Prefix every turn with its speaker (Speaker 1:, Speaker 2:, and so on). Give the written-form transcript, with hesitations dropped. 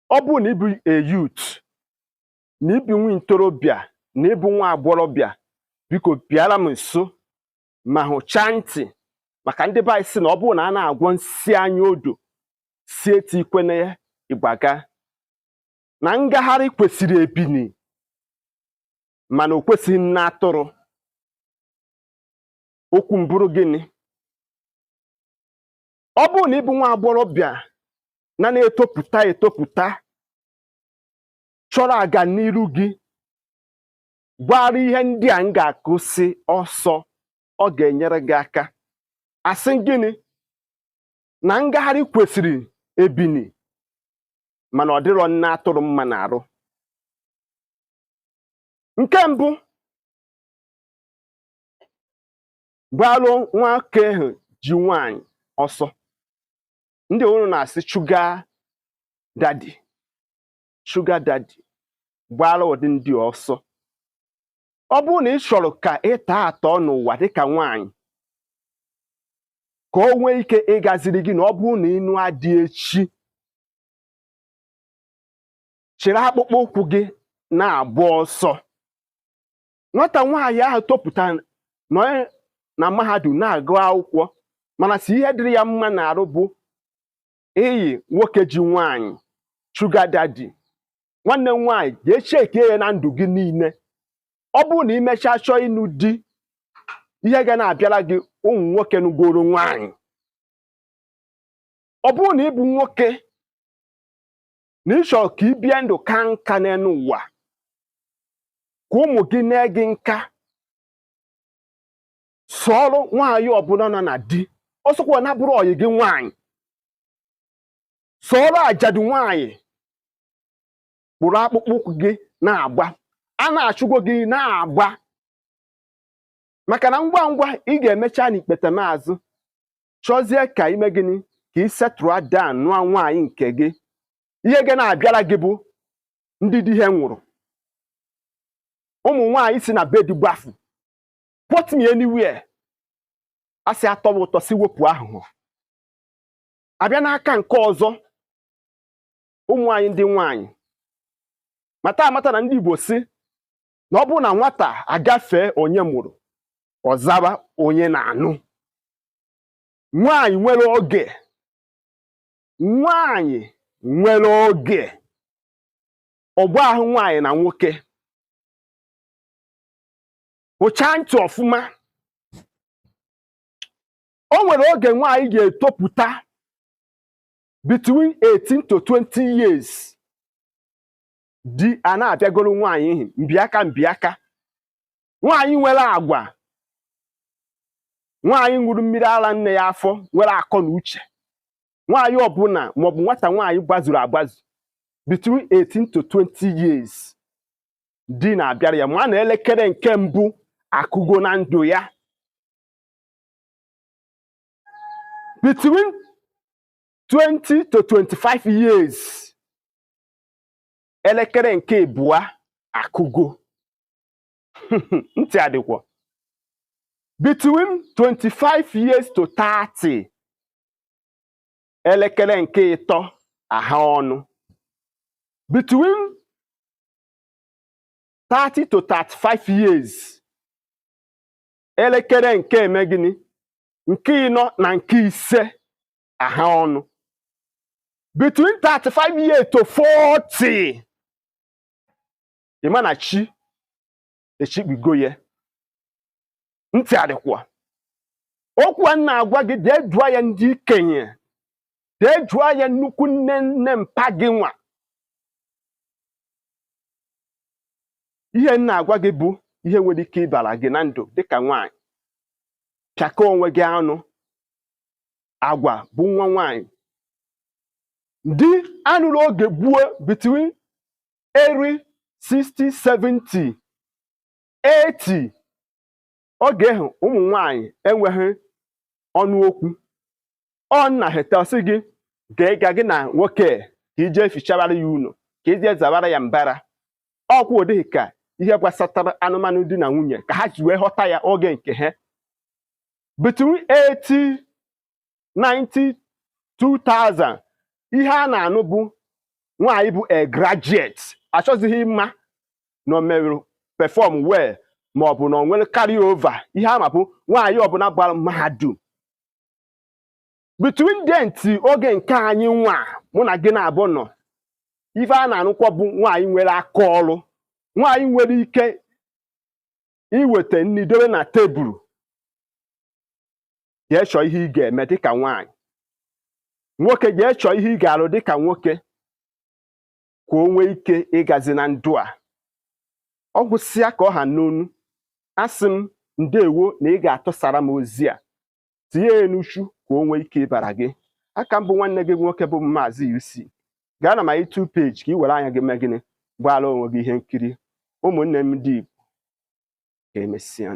Speaker 1: Ọ bụrụ na ịbụ a youth, na ịbụ nwa ntorobịa, na ịbụ nwa agbọghọbịa, biko bịara m nso ma hụchaa ntị, maka ndị be anyị sị na ọ bụrụ na a na-agwọ nsị anya odo si eti ikwene ya ịgbaga na ngagharị kwesịrị ebini, mana o kwesịghị nne atụrụ. Okwu mbụrụ gịnị? Ọ bụrụ na ịbụ nwa agbọghọbịa na na-etopụta etopụta, chọrọ aga n'iru gị, gwara ihe ndị a m ga-akụsi ọsọ, ọ ga-enyere gị aka. Asị gịnị? Na ngagharị kwesịrị ebini, mana ọ dịrọ nne atụrụ mma na-arụ. Nke mbụ, gbalụ nwoke ahụ ji nwaanyị ọsọ. Ndị unu na-asị sugar daddy, sugar daddy, gbara ụdị ndị ọsọ. Ọ bụrụ na ị chọrọ ka ị taa atọ n'ụwa dịka nwaanyị, ka o nwee ike ịgaziri gị, na ọ bụrụ na ịnụ adị echi, chịrị akpụkpọ ụkwụ gị na-agba ọsọ. Nwata nwaanyị ahụ topụta nọ na mahadum na-agụ akwụkwọ, mana si ihe dịrị ya mma na-arụ bụ iyi nwoke ji nwaanyị, sugar daddy. Nwanne m nwaanyị, jee chekie ya na ndụ gị niile. Ọ bụrụ na ị mechaa chọọ ịnụ di, ihe ga na-abịara gị ụmụ nwoke nụgoro nwaanyị. Ọ bụrụ na ị bụ nwoke na ị chọrọ ka ị bie ndụ ka nka n'elu ụwa, ka ụmụ gị nee gị nka, sọọrọ nwaanyị ọbụla nọ na di, ọsọkwa na bụrụ ọyị gị nwaanyị, sọọrọ ajadu nwaanyị, kpụrụ akpụkpọ ụkwụ gị na-agba, a na-achụgo gị na-agba, maka na ngwa ngwa ị ga-emecha n'ikpetemazụ chọzie ka ime gịnị, ka ị setụrụ down nụọ nwaanyị nke gị. Ihe ga na-abịara gị bụ ndị di ihe nwụrụ, ụmụ nwaanyị si na bed gbafu, put me anywhere, a sị atọwa ụtọ si wepụ ahụhụ. Abịa n'aka nke ọzọ, ụmụ anyị ndị nwaanyị, mata amata na ndị Igbo si na ọ bụrụ na nwata agafee onye mụrụ, ọzaba onye na-anụ. Nwaanyị nwere oge, nwaanyị nwere oge ọgbọ ahụ nwaanyị na nwoke. Hụchaa ntị ọfụma. O nwere oge nwaanyị ga-etopụta between 18 to 20 years, di a na-abịagoro nwaanyị ihi mbiaka mbiaka. Nwaanyị nwere agwa, nwaanyị ṅụrụ mmiri ara nne ya afọ, nwere akọ na uche, nwaanyị ọbụla maọbụ nwata nwaanyị gbazuru agbazu between 18 to 20 years, di na-abịara ya, ma na elekere nke mbụ akụgo na ndụ ya. Between 20 to 25 years, elekere nke abụọ akụgo. Ntị adịkwa. Between 25 years to 30, elekere nke ịtọ aha ọnụ. Between 30 to 35 years, elekere nke eme gịnị, nke ịnọ na nke ise aha ọnụ. Between 35 years to 40, ịma na chi echikpigo ya. Ntị adịkwa. Okwu a na-agwa gị, dee jụọ ya ndị ikenye, dee jụọ ya nnukwu nne nne mpa gị nwa. Ihe m na-agwa gị bụ ihe nwere ike ịbara gị na ndụ dịka nwaanyị. Pịakọ onwe gị anụ. Agwa bụ nwa nwaanyị di anụrụ oge gbuo between eri 60 70 80. Oge ahụ ụmụ nwaanyị enweghị ọnụ okwu. Ọ nna heta sị gị ga-ịga gị na nwoke ka ije fichabara ya ụlọ, ka ije zabara ya mbara. Ọkwa ụdịghị ka ihe gbasatara anụmanụ di na nwunye ka ha ji wee ghọta ya oge nke ha. Between 80 90 2000, ihe a na-anụ bụ Nwaanyị bụ a graduate, achọzighị ịma na o mere perform well ma ọ bụ na o nwere carry over. Ihe ama bụ nwaanyị ọbụla gbara mahadum. Between then till oge nke anyị nwa, mụ na gị na-abụ nọ, ife a na-anụkwa bụ nwaanyị nwere aka ọrụ, nwaanyị nwere ike iweta nri dobe na tebụl. Jee chọọ ihe ị ga-eme dịka nwaanyị. Nwoke, jee chọọ ihe ị ga-arụ dịka nwoke, ka o nwee ike ịgazi na ndụ a. Ọ gwụsịa ka ọ ha n'onu. Asị m ndewo na ị ga-atụsara m ozi a, tinye ya n'uchu ka o nwee ike ịbara gị aka. Mbụ, nwanne gị nwoke bụ Maazị UC. Gaa na my YouTube page ka ị were anya gị mee gịnị? Gbara onwe gị ihe nkiri. Ụmụnne m ndị Igbo, ka emesịa.